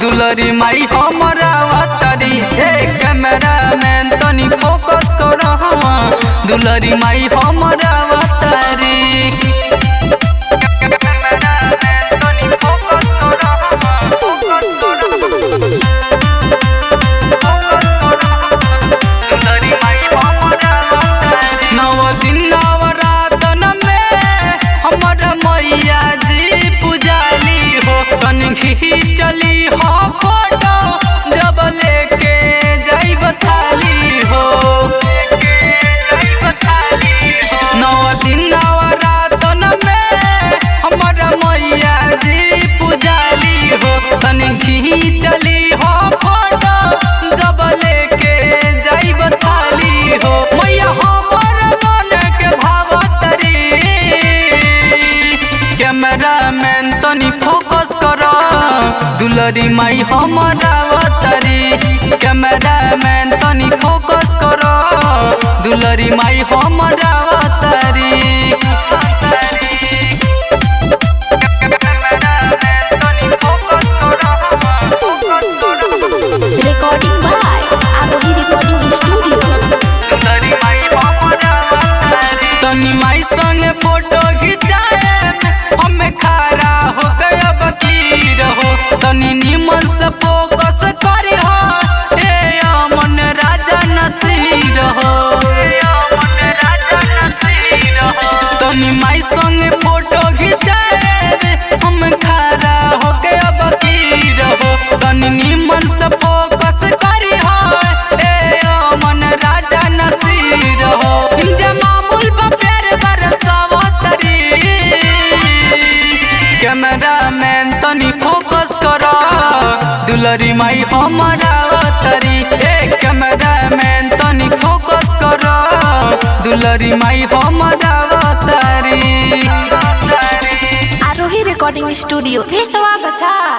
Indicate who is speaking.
Speaker 1: दुलरी माई हमरा अवतरी। हे कैमरामैन तनी फोकस कर, दुलरी माई हमरा अवतरी। नव दिन नवरातन में हमर मैया जी पुजाली हो, तनी चली हो फोटो जब लेके जाइब थाली हो। नव दिन नवरातन में हमर मैया जी पुजाली हो, तनी चली हो फोटो जब लेके जाइब थाली हो। मैया हमर मन के भावतरी, कैमरामैन तनी फोकस कर, दुलरी माई हमरा अवतरी। कैमरामैन तनी फोकस कर, दुलरी माई हमरा अवतरी।
Speaker 2: Recording by Arohi Recording Studio.
Speaker 1: तनी माई संगे फोटो खिंचाए हम खड़ा हो गया बकीर हो, तनी निमन से फोकस करी हो ए अमन राजा नसीर हो। तनी माई संगे फोटो खिंचाए हम खड़ा हो गया बकीर हो, तनी निमन से फोकस करी हो ए अमन राजा नसीर हो। जमामुल प्यार बरसावतरी, कैमरामैन तनी फोकस कर, दुलरी माई हमरा अवतरी। ए कैमरामैन तनी फोकस कर, दुलरी माई हमरा अवतरी।
Speaker 2: Arohi Recording Studio. Bheswa Bacha.